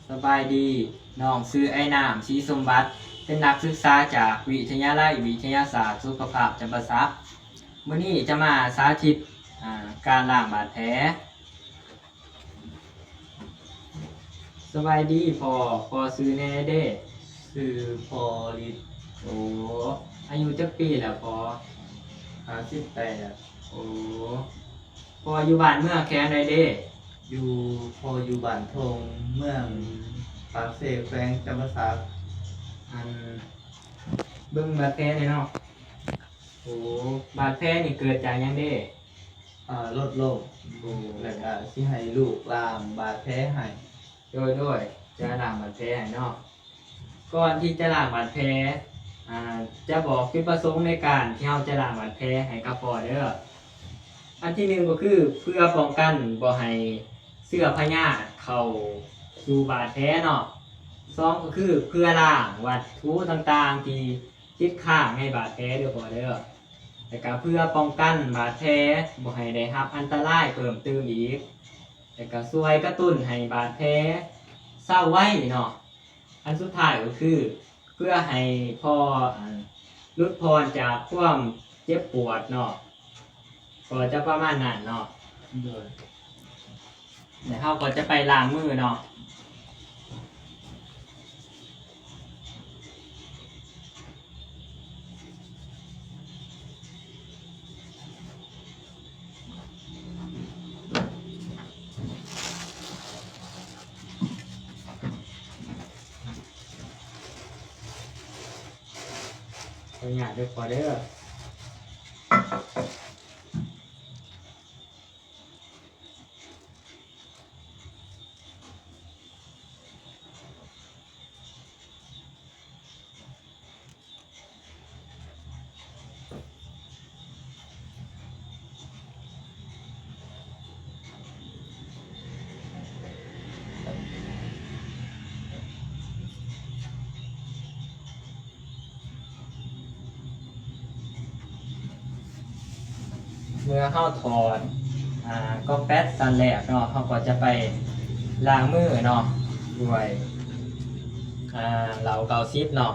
ສະບາຍດີ, ນ້ອງຊື່ອ້າຍນ້ຳ ສີສົມບັດ, ເປັນນັກສຶກສາຈາກວິທະຍາໄລວິທະຍາສາດສຸຂະພາບຈຳປາສັກ. ມື້ນີ້ຈະມາສາທິດ ອາ ການລ້າງບາດແຜ. ສະບາຍດີພໍ່, ພໍ່ຊື່ແນວໃດເດ? ຊື່ພໍ່ລິດ. ໂອ້ ອາຍຸຈັກປີແລ້ວພໍ່? ຫ້າສິບແປດ. ໂອ້ ພໍ່ຢູ່ບ້ານເມືອງແຂວງໃດເດ? ຢູ່ ພໍ່ຢູ່ບ້ານທົ່ງ ເມືອງປາກເຊ ແຂວງຈຳປາສັກ. ອັນ ເບິ່ງບາດແຜແດ່ເນາະ. ໂອ້ ບາດແຜນີ້ເກີດຈາກຫຍັງເດ? ອ່າ ລົດລົ້ມ. ໂອ້ ແລ້ວກະຊິໃຫ້ລູກລ້າງບາດແຜໃຫ້. ໂດຍ ໂດຍ ຈະລ້າງບາດແຜໃຫ້ເນາະ. ກ່ອນທີ່ຈະລ້າງບາດແຜ ອາ ຈະບອກຈຸດປະສົງໃນການທີ່ເຮົາຈະລ້າງບາດແຜໃຫ້ກັບພໍ່ເດີ. ອັນທີໜຶ່ງກໍຄືເພື່ອປ້ອງກັນບໍ່ໃຫ້ເຊື້ອພະຍາດເຂົ້າສູ່ບາດແຜເນາະ. ສອງກໍຄືເພື່ອລ້າງວັດຖຸຕ່າງໆທີ່ຕິດຄ້າງໃນບາດແຜເດີພໍ່ເດີ. ແລ້ວກະເພື່ອປ້ອງກັນບາດແຜບໍ່ໃຫ້ໄດ້ຮັບອັນຕະລາຍເພີ່ມຕື່ມອີກ. ແລ້ວກະຊ່ວຍກະຕຸ້ນໃຫ້ບາດແຜເຊົາໄວເນາະ. ອັນສຸດທ້າຍກໍຄືເພື່ອໃຫ້ພໍ່ ອັນ ຫຼຸດຜ່ອນຈາກຄວາມເຈັບປວດເນາະ. ກໍຈະປະມານນັ້ນເນາະ. ໂດຍ. ແລ້ວເຮົາກໍຈະໄປລ້າງມືເນາະ. ຂໍອະນຸຍາດເດີພໍ່ເດີ. ເມື່ອເຮົາຖອດ ອາ ກອມແປດຊັ້ນແລກເນາະ, ເຮົາກໍຈະໄປລ້າງມືເນາະ ດ້ວຍ ອາ ເຫຼົ້າເກົ້າສິບເນາະ.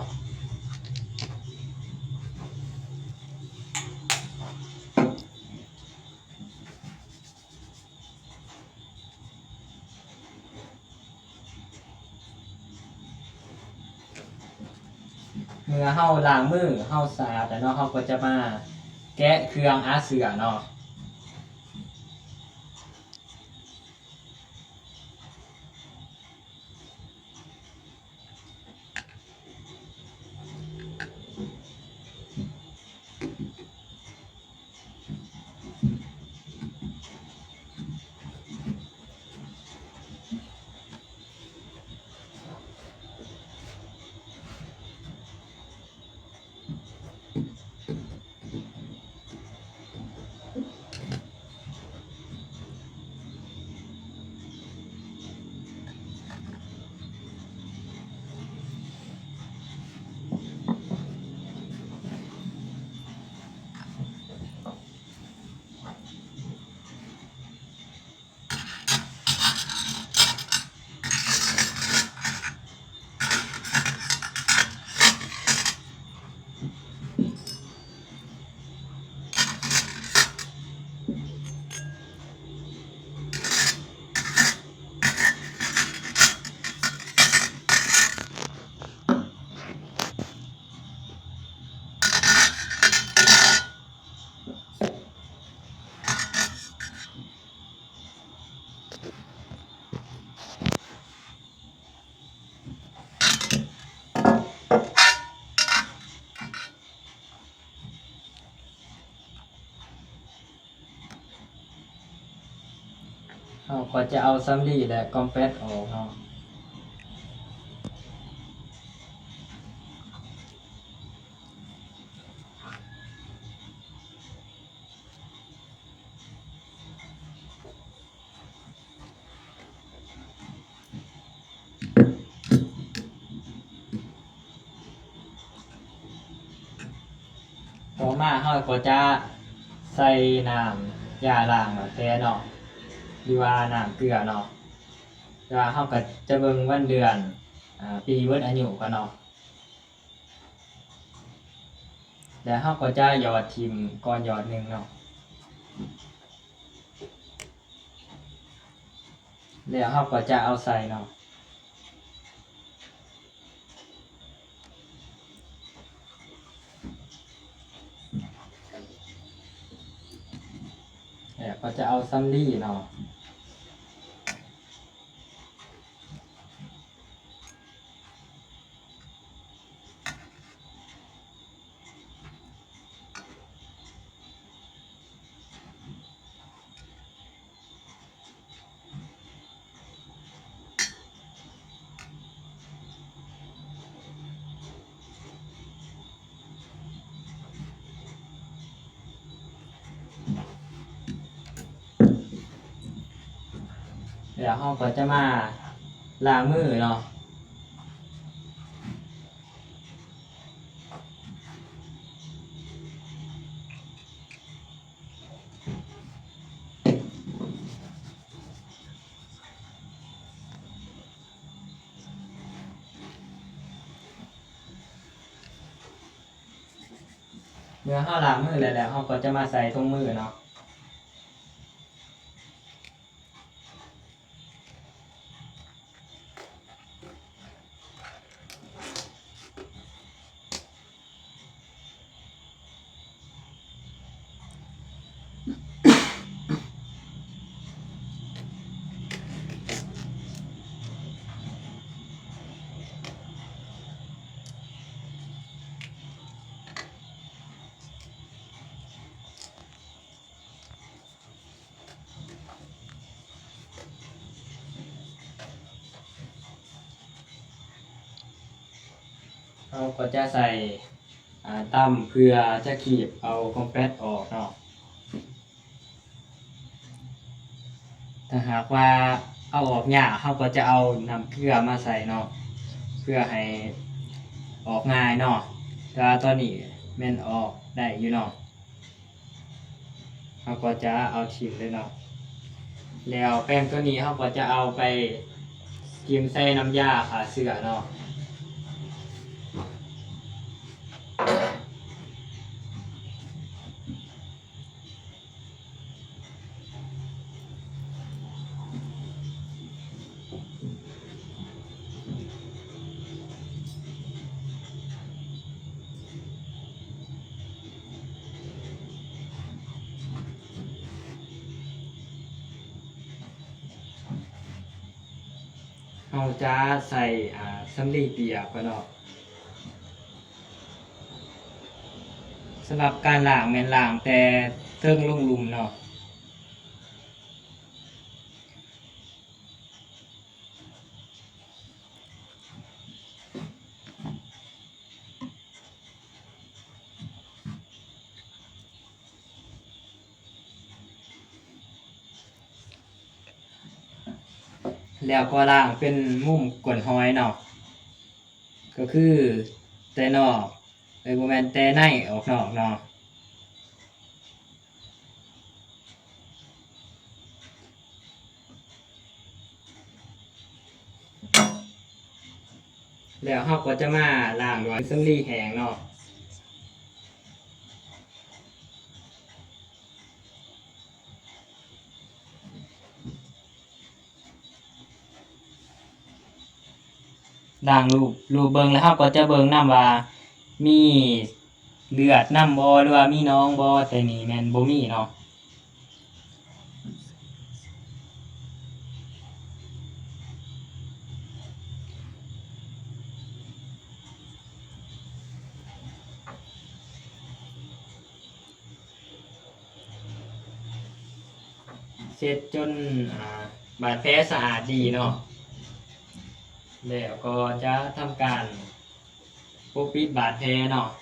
ເມື່ອເຮົາລ້າງມື ເຮົາສະອາດແລ້ວເນາະ, ເຮົາກໍຈະມາແກະເຄື່ອງອາເຊື້ອເນາະ. ເຮົາກໍຈະເອົາສຳລີ ແລະ ກອມແປດອອກເນາະ. ຕໍ່ມາເຮົາກໍຈະໃສ່ນ້ຳຢາລ້າງບາດແຜເນາະ ຫຼືວ່ານ້ຳເກືອເນາະ. ແຕ່ວ່າເຮົາກໍຈະເບິ່ງວັນເດືອນ ອາ ປີເບິດອາຍຸກ່ອນເນາະ ແລ້ວເຮົາກໍຈະຫຍອດຖິ້ມກ່ອນຫຍອດໜຶ່ງເນາະ ແລ້ວເຮົາກໍຈະເອົາໃສ່ເນາະ. ແລ້ວກໍຈະເອົາສຳລີເນາະ ແລ້ວເຮົາກໍຈະມາລ້າງມືເນາະ. ເມື່ອເຮົາລ້າງມືແລ້ວ ເຮົາກໍຈະມາໃສ່ຖົງມືເນາະ. ເຮົາກໍຈະໃສ່ ອາ ຕຳເພື່ອຈະຄີບເອົາຂອງແປ້ນອອກເນາະ. ຖ້າຫາກວ່າເອົາອອກຍາກ ເຮົາກໍຈະເອົານ້ຳເກືອມາໃສ່ເນາະ ເພື່ອໃຫ້ອອກງ່າຍເນາະ. ແຕ່ວ່າຕອນນີ້ແມ່ນອອກໄດ້ຢູ່ເນາະ. ເຮົາກໍຈະເອົາຖິ້ມເລີຍເນາະ ແລ້ວແປ້ງຕົວນີ້ເຮົາກໍຈະເອົາໄປຖິ້ມໃສ່ນ້ຳຢາຂ້າເຊື້ອເນາະ. ເຮົາຈະໃສ່ ອາ ສຳລີປຽກກ່ອນເນາະ. ສຳລັບການລ້າງແມ່ນລ້າງແຕ່ເທິງລົງລຸ່ມເນາະ. ແລ້ວກໍລ້າງເປັນມຸມກົ້ນຫອຍເນາະ ກໍຄືແຕ່ນອກ ເອີ ບໍ່ແມ່ນແຕ່ໃນອອກນອກເນາະ. ແລ້ວເຮົາກໍຈະມາລ້າງດ້ວຍສຳລີແຫ້ງເນາະ. ລ້າງລູບ ລູບເບິ່ງ ແລ້ວເຮົາກໍຈະເບິ່ງນຳວ່າມີເລືອດນຳບໍ່ ຫຼືວ່າມີໜອງບໍ່ ແຕ່ນີ້ແມ່ນບໍ່ມີເນາະ. ເຊັດຈົນ ອາ ບາດແຜສະອາດດີເນາະ ແລ້ວກໍຈະທຳການປົກປິດບາດແຜເນາະ. ເ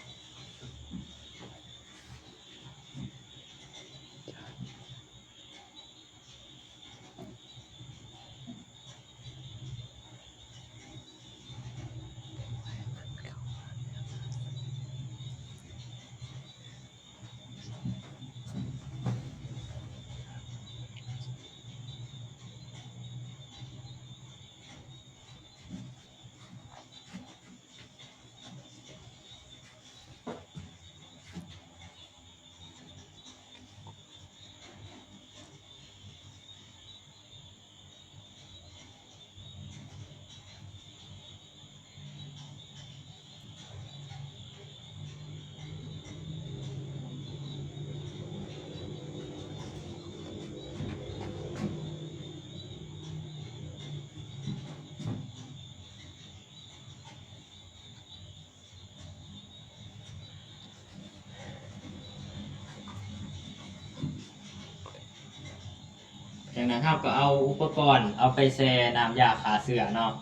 ນະ ເຮົາກໍເອົາອຸປະກອນເອົາໄປແຊ່ນ້ຳຢາຂ້າເຊື້ອເນາະ.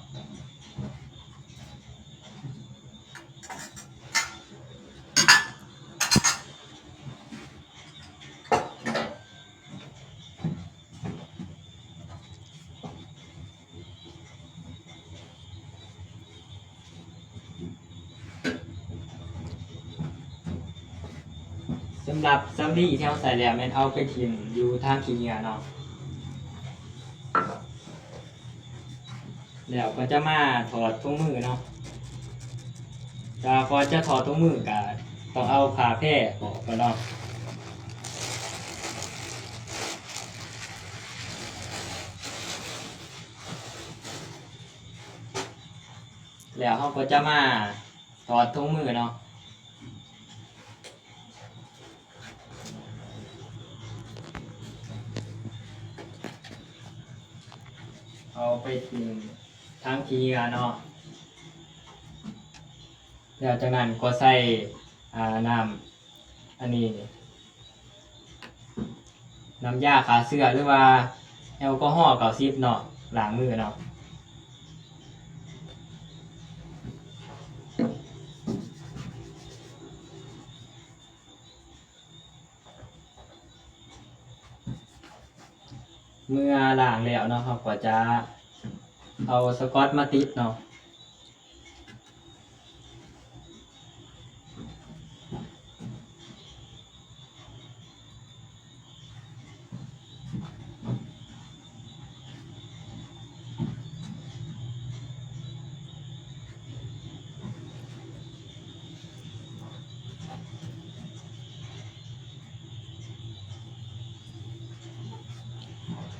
ສຳລັບສຳລີທີ່ເຮົາໃສ່ແລ້ວ ແມ່ນເອົາໄປຖິ້ມຢູ່ຖັງຂີ້ເຫຍື້ອເນາະ. ແລ້ວກໍຈະມາຖອດຖົງມືເນາະ. ແຕ່ວ່າກ່ອນຈະຖອດຖົງມືກໍຕ້ອງເອົາຜ້າແພອອກກ່ອນເນາະ. ແລ້ວເຮົາກໍຈະມາຖອດຖົງມືເນາະ. ເອົາໄປຖິ້ມຖັງຂີ້ເຫຍື້ອເນາະ. ແລ້ວຈາກນັ້ນກໍໃສ່ ອ່າ ນ້ຳ ອັນນີ້ ນ້ຳຢາຂ້າເຊື້ອ ຫຼືວ່າແອລກໍຮໍເກົ້າສິບເນາະ ລ້າງມືເນາະ. ເມື່ອລ້າງແລ້ວເນາະ ເຮົາກໍຈະເອົາສະກອດມາຕິດເນາະ.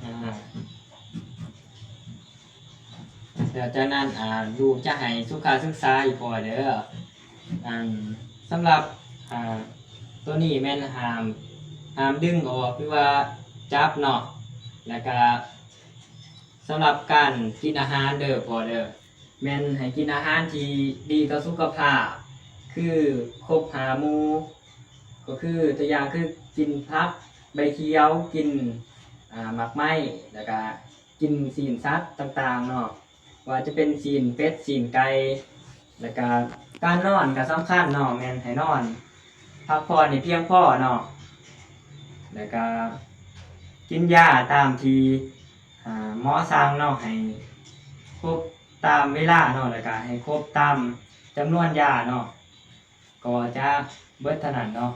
ອາ ແລ້ວຈາກນັ້ນ ອາ ລູກຈະໃຫ້ສຸຂະສຶກສາອີ່ພໍ່ເດີ. ອັນ ສຳລັບ ອາ ໂຕນີ້ແມ່ນຫ້າມ ຫ້າມດຶງອອກ ຫຼືວ່າຈັບເນາະ. ແລ້ວກະສຳລັບການກິນອາຫານເດີພໍ່ເດີ ແມ່ນໃຫ້ກິນອາຫານທີ່ດີຕໍ່ສຸຂະພາບ ຄືຄົບຫ້າໝູ່ ກໍຄືຕົວຢ່າງຄືກິນຜັກ ໃບຂຽວ ກິນ ອາ ໝາກໄມ້ ແລ້ວກະ ກິນຊີ້ນສັດຕ່າງໆເນາະ ວ່າຈະເປັນຊີ້ນເປັດ ຊີ້ນໄກ່. ແລ້ວກະການນອນກະສຳຄັນເນາະ ແມ່ນໃຫ້ນອນພັກຜ່ອນໃຫ້ພຽງພໍເນາະ. ແລ້ວກະກິນຢາຕາມທີ່ ອາ ໝໍສັ່ງເນາະ ໃຫ້ຄົບຕາມເວລາເນາະ ແລ້ວກະໃຫ້ຄົບຕາມຈຳນວນຢາເນາະ. ກໍຈະເບິດເທົ່ານັ້ນເນາະ.